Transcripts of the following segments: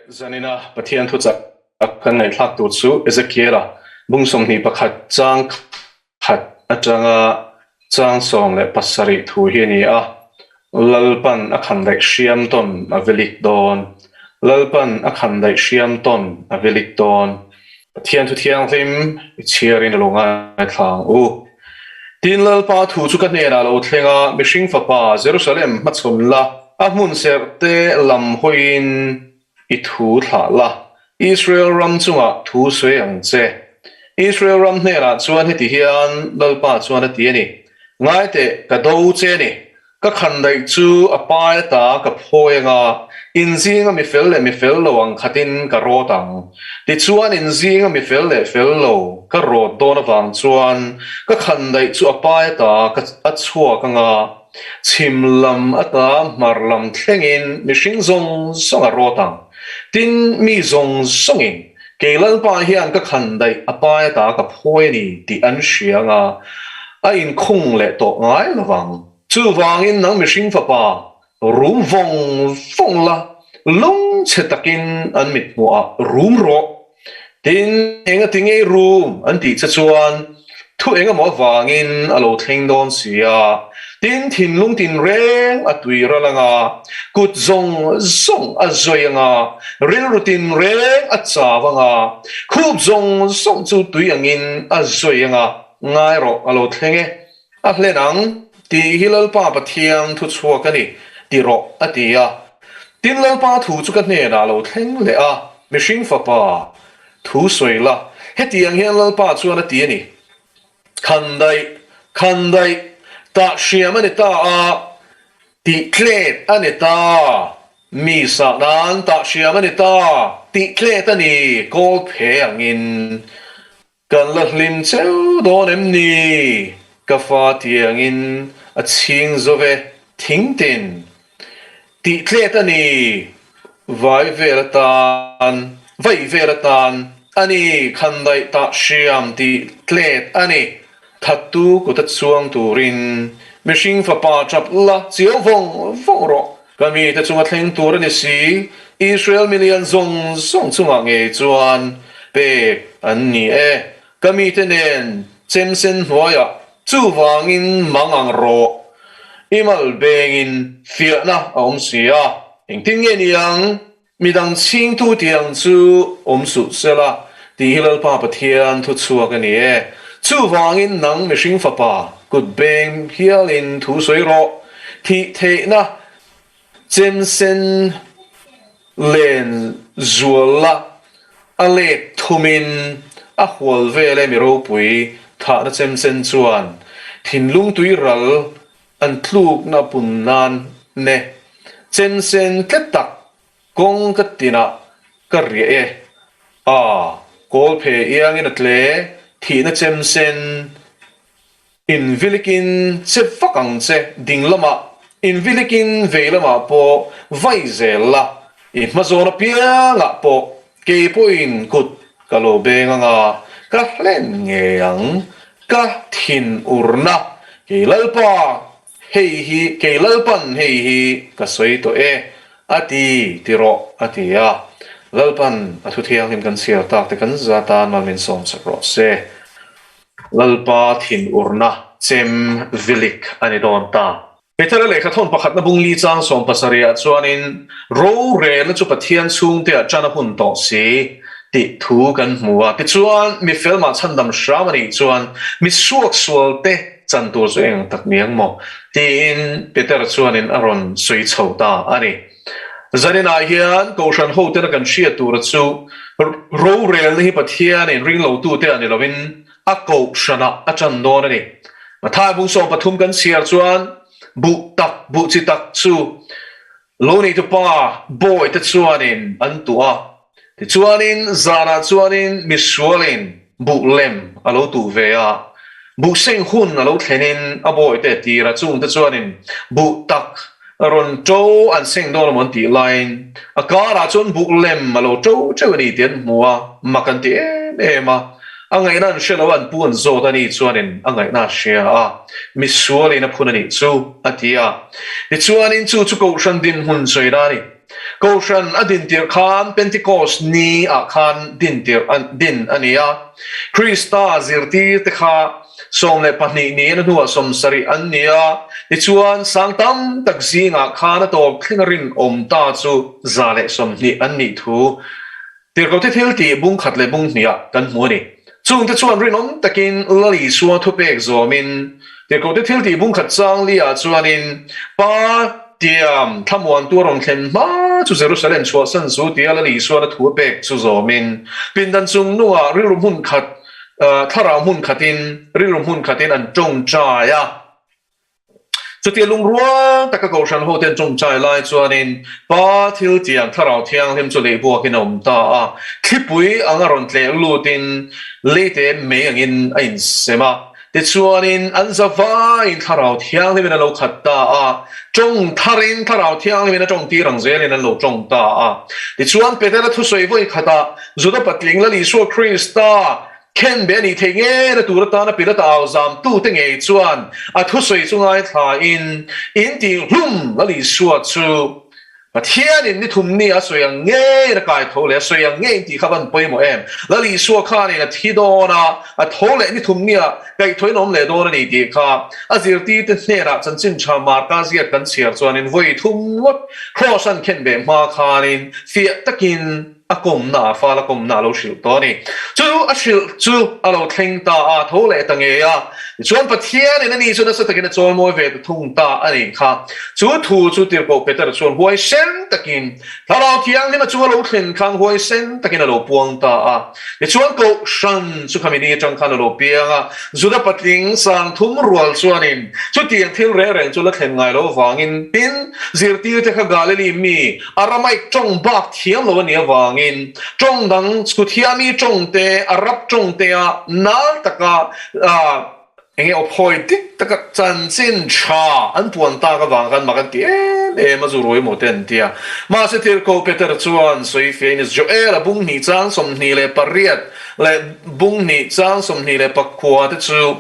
Zanina Pathian thuchah kan ngaihthlak tur chu Ezekiela bung 21 chang khat atanga chang 17 thu hi a ni a, Lalpan a khandaih hriam tawn a velik dawn. Lalpan a khandaih hriam tawn a velik dawn. Pathian thu thianghlim i chhiarin a lo ngaithla ang u. Tin, Lalpa thu chu ka hnenah a lo thleng a, Mihring fapa, Jerusalem hmachhawn la, a hmun serh te lam hawiin i thu thlah la, Israel ram chungah thu sawi ang che. Israel ram hnenah chuan heti hian Lalpa chuan a ti a ni, Ngai teh, ka do che a ni. Ka khandaih chu a pai ata ka phawi anga, in zinga mi fel leh mi fel lo ang khatin ka rawt ang. Tichuan in zinga mi fel leh fel lo ka rawt dawn avang chuan ka khandaih chu a pai ata ka a chhuak anga, Chhim lam ata hmar lam thlengin mihring zawng zawng a rawt ang. Tin, mi zawng zawngin kei Lalpa hian ka khandaih a pai ata ka phawi a ni tih an hria anga a inkhung leh tawh ngai lo vang. Chuvangin nang mihring fapa, rum vawng vawng la, lungchhe takin an mithmuhah rum rawh. Tin, eng a ti ngei rum an tih che chuan thu eng emaw avangin a lo thleng dawn si a. Tin, thinlung tinreng a tui ral ang a, kut zawng zawng a zawi ang a, rilru tinreng a chau ang a, khup zawng zawng chu tui angin a zawi ang a, ngai rawh a lo thleng e. A hlen ang, tih hi Lalpa Pathian thu chhuak a ni, ti rawh, a ti a. Tin, Lalpa thu chu ka hnenah a lo thleng leh a, Mihring fapa, thu sawi la, hetiang hian Lalpa chuan a ti a ni, Khandaih, khandaih, tah hriam a ni ta a, tih tlet a ni ta, mi sah nan tah hriam a ni ta, tih tlet a ni, kawl phe angin. Kan la hlim cheu dawn em ni? Ka fa tiangin a chhing zo ve thing tin. Tih tlet a ni, vai vel atan, vai vel atan a ni, khandaih tah hriam tih tlet a ni. Thattu kuta chuang turin mihring fapa tap la chiau vawng vawng rawh. Ka mite chunga thleng tur a ni si, Israel milian zawng zawng chungah ngei chuan pek an ni e. Ka mite nen chemsen hnuaiah chuvangin mang ang rawh. I mal bengin fiahna a awm si a, engtin nge ni ang? Midang chhingtu tiang chu awm suh sela, tih hi Lalpa Pathian thu chhuak a ni e. Chuvangin nang mihring fapa, kut beng hialin thu sawi rawh. Thih theihna chemsen len zual la, a let thumin a hual vel e mi ropui thahna chemsen chuan thinlung tui ral An tlukna pun nan ne chensen tlet tak kawng ka tinah ka riah e. A, kawl phe iangin a tle, thihna chemsen invilikin che vak ang che, ding lamah invilikin vei lamah pawh vai zel la, i hmazawn apiangah pawh kei pawhin kut ka lo beng anga ka hlen ngei ang. Ka thin urna, kei Lalpa, hei hi, kei Lalpan hei hi ka sawi tawh e, a ti, ti rawh, a ti a. Lalpan a thu thianghlim kan chhiar tak te kan za tan mal min sawm sak rawh se. Lalpa thin urna chem vilik a ni dawn ta. Petera lehkha thawn pakhatna bung li chang 70 ah chuanin, Rorelna chu Pathian chhungteah ṭan a hun tawh si, tih thu kan hmu a. Tichuan, mi fel mah chhandam hram a nih chuan mi suaksualte chan tur chu eng tak ni ang maw? tiin Petera chuanin a rawn sawi chho ta a ni. Zaninah hian Kohhran hotena kan hriat tura chu rorelna hi Pathianin ringlotute a ni lovin a kohhranah a ṭan dawn a ni. Matthai bung 13 kan chhiar chuan buh tak, buh chi tak chu lo neitu pa bawi te chuanin an tuah a. Tichuanin zanah chuanin misualin buh lem a lo tuh ve a. Buh seng hun a lo thlenin a bawi te a tir a, chungte chuanin buh tak rawn ṭo an seng dawn emaw an tih laiin a karah chuan buh lem a lo ṭo ṭeuh a ni tih an hmu a, mak an ti em em a. A ngaihna an hre lo a, an pu an zawt a nih chuanin a ngaihna a hria a, misualin a phun a nih chu a ti a. Tichuanin chu chu Kohhran dinhmun sawi na a ni. Kohhran a din tirh khan Pentecost ni ah khan din tirh din a ni a. Krista zirtir te kha 12 niin a hnuah 70 an ni a. Tichuan, sang tam tak zingah khan a tawp thleng a rinawm ta chu 120 an nih thu Tirhkohte thil tih bung khat leh bung hniah kan hmu a ni. Chungte chuan rinawm takin Lal Isua thupek zawmin Tirhkohte thil tih bung khat chang liah chuanin Pa tiam thlamuantu a rawn thlen hma chu Jerusalem chhuahsan zu tia Lal Isuan a thu a pek chu zawmin pindan chung nungah rilru hmun khat thlarau hmun khatin rilru hmun khatin an tawngtai a. Chutia lungrual taka Kohhran hote an tawngtai lai chuanin Pa thil tiang Thlarau Thianghlim chu lehbuakin a awm ta a, thlipui anga rawn tleh lutin leite mei angin a insem a. Tichuanin an zavaiin Thlarau Thianghlimin an lo khat ta a, tawng tharin Thlarau Thianghlimin a tawng tir ang zelin an lo tawng ta a. Tichuan Petera thusawi vawi khatah Juda patling Lal Isua Krista Khenbe a nih theih ngei na tur atana Pilata au zamtute ngei chuan a thusawi chu ngaithlain in tih hlum Lal Isua chu Pathianin ni thum ni a sawi ang ngei a kai tho leh a sawi ang ngei in tih kha van pawimawh em? Lal Isua khanin a thi dawn a, a tho leh ni thum nia kaihthawhin a awm leh dawn a ni tih kha a zirtirte hnenah chanchin tha Marka ziak kan chhiar chuanin vawi thum ngawt Kraws an khenbeh hma khanin fiah takin A kawmna, a fal a kawmna a lo hrilh tawh a ni. Chu a hrilh chu a lo thleng ta a, tho leh ta ngei a. Tichuan Pathianin ani chu nasa takin a chawimawi ve ta thung ta a nih kha. Chu thu chu Tirhkoh Petera chuan huaisen takin Thlarau Thianghlim a chung a lo thlen khan huaisen takin a lo puang ta a. Tichuan Kohhran chu khami ni atang khan a lo piang a, Juda patling sang thum rual chuanin chutiang thil reng reng chu la thlen ngai lo vangin tin zirtirte kha Galili mi Aramaic tawng bak thiam lo a nih avangin tawng dang Skuthiami tawng te, Arab tawng te a nal taka eng nge awphawi dik taka chanchin tha an puan tak avang khan mak an ti em em a, zu rui maw te an ti a. Mahse Tirhkoh Peter chuan sawi fiahin Joel a bung hnih chang 28 leh bung hnih chang 24 te chu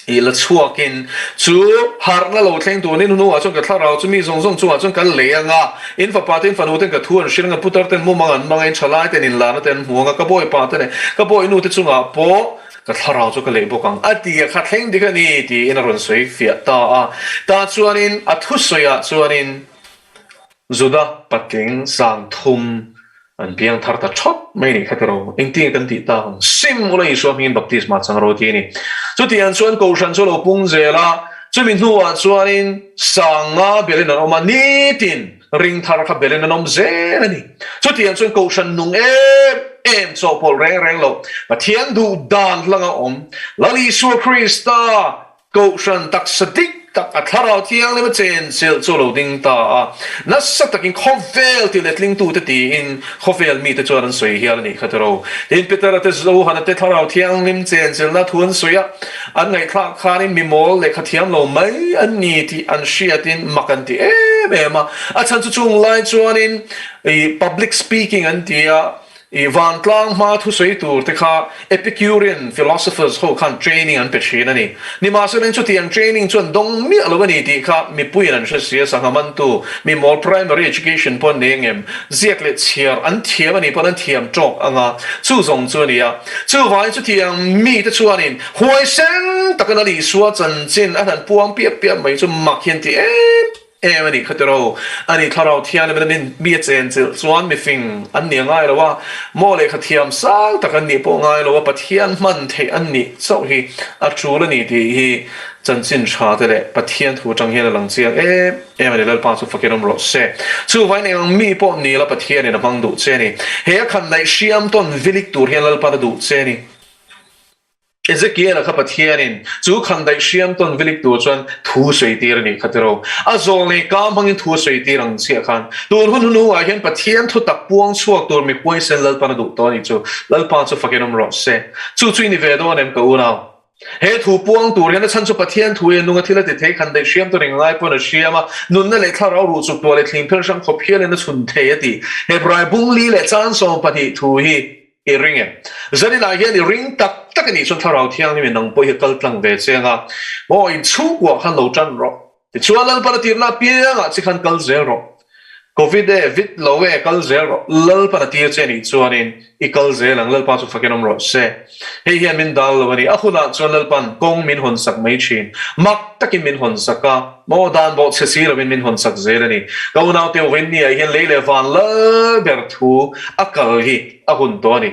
I la chhuakin chu harhna lo thleng tur nin hnuah chuan ka thlarau chu mi zawng zawng chungah chuan kan lei ang a, in fapa te in fanu ten ka thu an hrilh ang a, putar ten mumang an hmang a, in thalai ten in lana te an hmu ang a, ka bawipa te leh ka bawinu te chungah pawh ka thlarau chu ka lei bawk ang a ti a, kha thleng dik a ni tiin a rawn sawi fiah ta a. Tah chuanin a thusawiah chuanin Juda patling 3000 an piang thar ta thawt mai nih kha tiraw? Engtin kan tih tak ang? Sim ula Isua hmingin baptisma chang ro ti a ni. Chutiang chuan Kohhran chu a lo pung zel a, chumi hnuah chuanin 5000 belin an awm a, nitin ring thar kha belin an awm zel a ni. Chutiang chuan Kohhran nung em em chawhpawlh reng reng lo, Pathian duh dan hlanga awm Lal Isua Krista Kohhran taksa dik tak a thlarau thianghlim a chenchilh chu a lo ding ta a, nasa takin khawvel ti letlingtute tiin khawvel mite chuan an sawi hial a nih kha tiro. Tin, Petera te Johana te thlarau thianghlim chenchilhna thu an sawi a, an ngaihthlak khanin mi mawl lehkha thiam lo mai an ni tih an hriatin mak an ti em em a, a chhan chu chung lai chuanin public speaking an ti a, I vantlang hma thusawi tur te kha Epicurean philosophers ho khan training an pe thin a ni. Nimahsela chutiang training chu an dawng miah lo a ni tih kha mipuiin an hre si a, sangha mantu mi mawl primary education pawh an nei angem? Ziak leh chhiar an thiam a nih pawn an thiam tawk ang a, chu zawng chu a ni a. Chuvangin chutiang mite chuanin huaisen taka Lal Isua chanchin an han puang piap piap mai chu mak hi an ti em Em a nih kha tiro, a ni thlarau thianghlim in mi a chenchilh chuan mifing an nih a ngai lo a, maw lehkha thiam sang tak an nih pawh ngai lo a, Pathian hman theih an nih chauh hi a tul a ni tih hi chanchin tha te leh Pathian thu atang hian a lang chiang em em a ni, Lalpa chu fakin awm rawh se. Chuvangin eng ang mi pawh ni la Pathianin a hmang duh che a ni. He a khan daih hriam tawn vilik tur hian Lalpan a duh che a ni. Ezekiel-a kha Pathianin chu khandaih hriam tawn vilik tur chuan thu sawi tir a nih kha tiro. A zawl nei kam hmangin thu a sawi tir ang chiah khan tun hun hunungah hian Pathian thu tak puang chhuak tur mi huaisen Lalpan a duh tawh a nih chu. Lalpa chu fakin awm rawh se. Chu chu i ni ve dawn em ka unau? He thu puang tur hian a chhan chu Pathian thu hi a nung a, thil a ti thei, khandaih hriam tawn eng ngai pawn a hriam a, nunna leh thlarau ruh chuk tuah leh thling phel hrang khawp hialin a chhun thei a ti. Hebrai bung li leh chan 12 thu hi I ring em? Zaninah hian i ring tak tak a nih chuan Thlarau Thianghlim in nang pawh hi a kal tlang ve che anga, maw in chhungkuah khan lo tan rawh. Tichuan Lalpan a tirna apiangah che khan kal zel rawh. Covid e, vit lo e, kal zel rawh. Lalpan a tir che nih chuanin i kal zel ang, Lalpa chu fakin awm rawh se. Hei hian min dal lo a ni. A hunah chuan Lalpan kawng min hawn sak mai thin. Mak takin min hawn sak a, maw dan bawh chhe si lovin min hawn sak zel a ni. Ka unaute Winnie-ah hian lei leh van lal ber thu a kal hi a hun tawh a ni.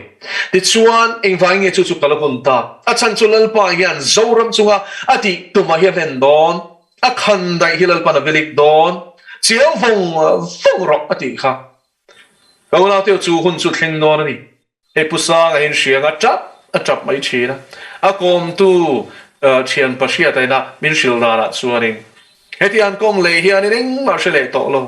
Tichuan, engvangin nge chu chu kal a hun ta? A chhan chu Lalpa hian Zoram chunga a tih tumah hi a hlen dawn. A khan daih hi Lalpan a vilik dawn. Chiang vawng vawng rawh a tih kha. Ka unaute chu hun chu thleng dawn a ni. Hei Pu Sanga hi hriang a tap a tap mai thin a. A kawmtu thianpa hriat aina min hrilh danah chuanin heti an kawm leh hianin engmah hre leh tawh lo.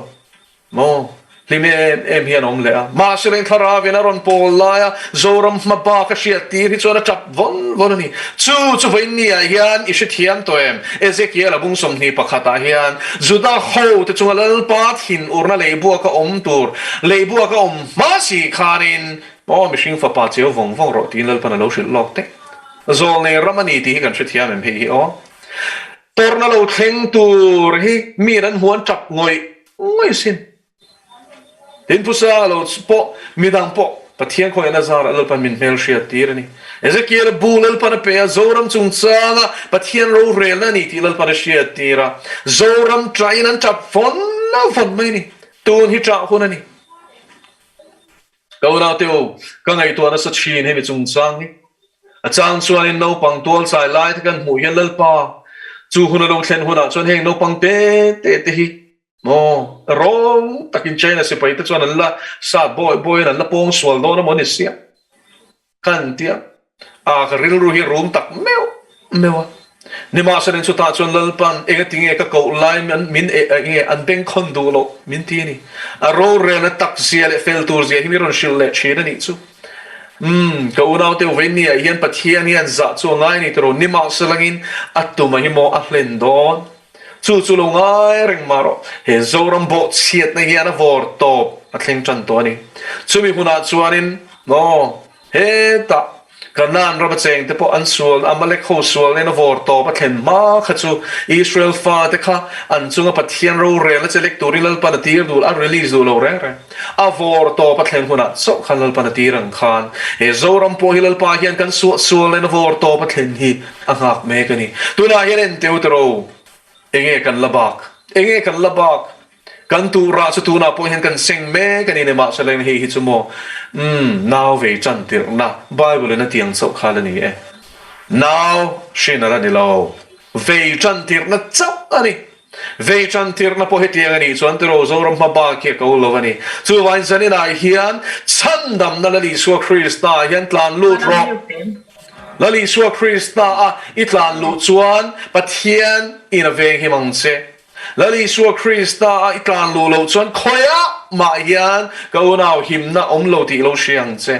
Maw? Hlim em em hian a awm leh a. Mahse leng thlarauin a rawn pawl laia Zoram hma bak a hriat tir hi chuan a tap vawn vawn a ni. Chu chu vawiinniah hian i hrethiam tawh em? Ezekiel a bung 21 ah hian Juda ho te chunga Lalpa thinurna leibuaka awm tur, leibuaka awm hma si khanin, Aw mihring fapa cheu vawng vawng rawh tiin Lalpan a lo hrilh lawk teh. Zawlnei ram a ni tih hi kan hrethiam em hei hi aw. Tawrhna lo thleng tur hi miin an hmuh an tap ngawih ngawih sin. Tin Pu Sanga lo pawh midang pawh Pathian khawiahna zarah Lalpan min hmel hriat tir a ni. Ezekiel-a bu Lalpan a pe a, Zoram chungchanga Pathian rorelna a ni tih Lalpan a hriat tir a. Zoram ṭahin an ṭap vawn vawn mai a ni. Tun hi ṭah hun a ni. Ka unaute u, ka ngaihtuah nasa thin hemi chungchang hi. A chang chuanin naupang tual chai lai te kan hmuh hian Lalpa, chu hun a lo thlen hunah chuan heng naupang te te te hi maw rawng takin China sipai te chuan an la sat bawi bawiin an la pawng sual dawn a maw ni sia kan tia. A ka rilru hi rum tak meuh meuh a. Nimahsela chutah chuan Lalpan enga tinge ka koh lai min enge an bengkhawn duh loh min ti a ni. A rorelna tak zia leh fel tur zia hi min rawn hrilh leh thin a nih chu. Umm, ka unaute Veniah hian Pathian hian zah chu a ngai a ni tiraw? Nimahselangin a tumah hi maw a hlen dawn? Chu chu lo ngai reng mah rawh. He Zoram bawhchhiatna hian a vawr tawp a thleng tan tawh a ni. Chumi hunah chuanin maw Hetah Kanaan rama chengte pawh an sual, Amalek ho sual nen a vawr tawp a thlen hma kha chu Israel fate kha an chunga Pathian rorelna che lek turin Lalpan a tir duh, a release duh lo reng reng. A vawr tawp a thlen hunah chauh khan Lalpan a tir ang khan he Zoram pawh hi Lalpa hian kan suah sual nen a vawr tawp a thlen hi a nghak mek a ni. Tunah hian en teu tiro, enge kan la bak? Enge kan la bak? Kan tuh rah chu tunah pawh hian kan seng mek a ni nimahsela hei hi chu maw umm nau vei tan tirhna Bible in a tiang chauh kha la ni e. Nau hrin a la ni lo. Vei tan tirhna chauh a ni. Vei tan tirhna pawh hetiang a nih chuan tiraw Zoram hma bak hi a ko lo a ni. Chuvain zaninah hian chhandamna Lal Isua Krista ah hian tlan lut rawh. Lal Isua Krista a i tlan luh chuan Pathian in a venghim ang che. Lal Isua Krista a i tlan luh loh chuan khawiah mah hian ka unau himna awm lo tih lo hria ang che.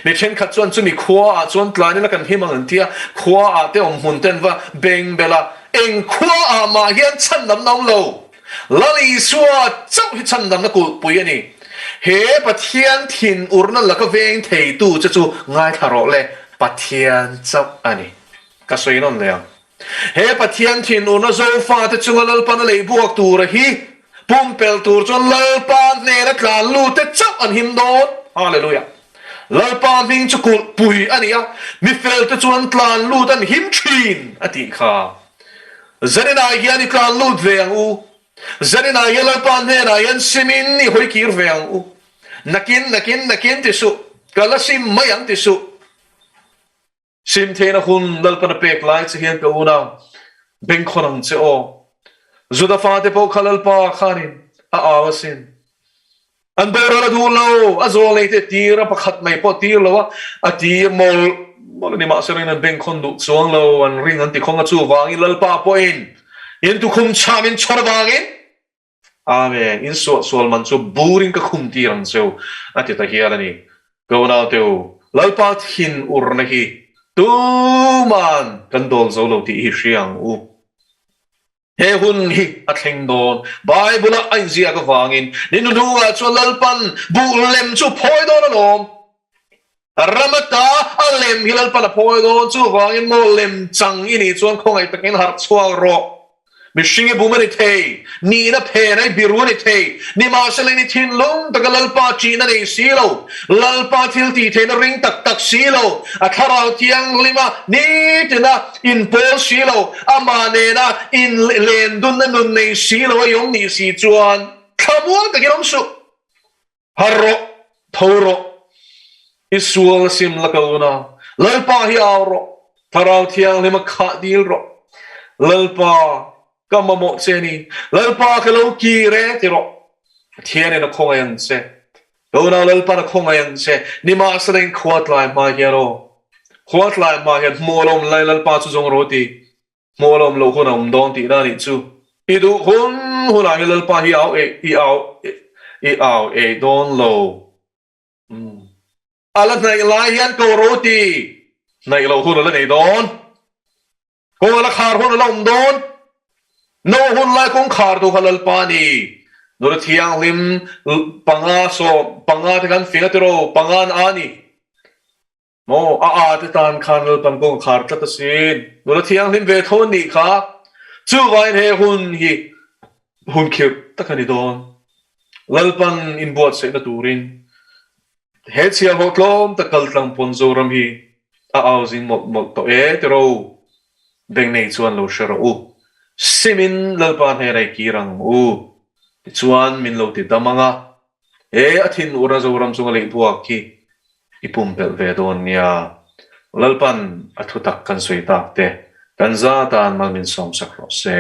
Mi thenkhat chuan chumi khua ah chuan tlan ila kan him ang an tia, khua ah te awm hmun ten va beng bel a, eng khua ah mah hian chhandamna awm lo. Lal Isua chauh hi chhandamna kulhpui a ni. He Pathian thin urna laka veng theitu che chu ngaithla rawh le, Pathian chauh a ni. Ka sawi nawn leh ang. He Pathian thinurna Zofate chunga Lalpan a lei buak tura hi pumpelh tur chuan Lalpa hnena tlan lute chauh an him dawn. Hallelujah! Lalpa hming chu kulhpui a ni a, mi felte chuan tlan lut an him thin a tih kha. Zaninah hian i tlan lut ve ang u. Zaninah hian Lalpa hnenah hian simin i hawi kir ve ang u. Nakin, nakin, nakin ti suh. Ka la sim mai ang ti suh. Sim theihna hun Lalpan a pek lai che hian ka unau bengkhawn ang che aw. Juda fate pawh kha Lalpa khanin a au asin. An boral a duh lo, a zawl nei te tir a pakhat mai pawh tir lo a, a tir mawlh mawlh a ni mahse rin an bengkhawn duh chuang lo, an ring an ti khawng a chuvangin Lalpa pawhin in tukhum chham in chhawr avangin Amen. In suahsual man chu burin ka khum tir ang cheu, a ti ta hial a ni. Ka unaute u, Lalpa thin urna hi tuman kan dawl zo lo tih hi hria ang u. He hun hi a thleng dawn. Bible-a a inziak avangin ni hnuhnungah chuan Lalpan buh lem chu phawi dawn alawm. Ram ata a lem hi Lalpan a phawi dawn, chuvangin maw lem chang i nih chuan khawngaih takin harh chhuak rawh. Mihring i bum a ni thei, nihna phen a i biru a ni thei, nimahsela i ni thinlung taka Lalpa ṭihna nei si lo, Lalpa thil tih theihna ring tak tak si lo, a thlarau thianghlima nitina inpawl si lo, amah nena inlendunna nun nei si lo a i awm nih si chuan thlamuang takin awm suh. Har rawh, tho rawh, i sual a sim la ko na, Lalpa hi au rawh, Thlarau Thianghlim a khah dil rawh, Lalpa, ka mamawh che ni, Lalpa ka lo kir e ti rawh, Pathianin a khawngaih ang che, ka unau Lalpan a khawngaih ang che, nimahsela in khua tlai hma hian aw, khua tlai hma hian hmuh a lawm lai Lalpa chu zawng rawh ti. Hmuh a lawm loh hun a awm dawn tihna a nih chu. I duh hun hunah hian Lalpa hi au ei i au i au ei dawn lo. Umm. A la hnaih lai hian ko ro ti. Hnaih loh hun a la nei dawn. Kawng a la khar hun a la awm dawn. No hun lai kawng khar tu kha Lalpa a ni. Nula thianghlim panga sawm panga te khan fing a tiro panga an a ni. Maw, a â te tan khan Lalpan kawng a khar tlat asin. Nula thianghlim ve tho an nih kha. Chuvangin he hun hi hun khirh tak a ni dawn. Lalpan inbuatsaihna turin he chhiahhlawh tlawm tak kal tlang pawn Zoram hi a au zing mawlh mawlh tawh e tiro. Beng nei chuan lo hre rawh u. Simin Lalpa hnenah i kir ang u. Tichuan min lo ti dam ang a. He a thin ura Zoram chunga leihbuak hi i pumpelh ve dawn nia. Lalpan a thutak kan sawi tak te kan za tan mal min sawmsak rawh se.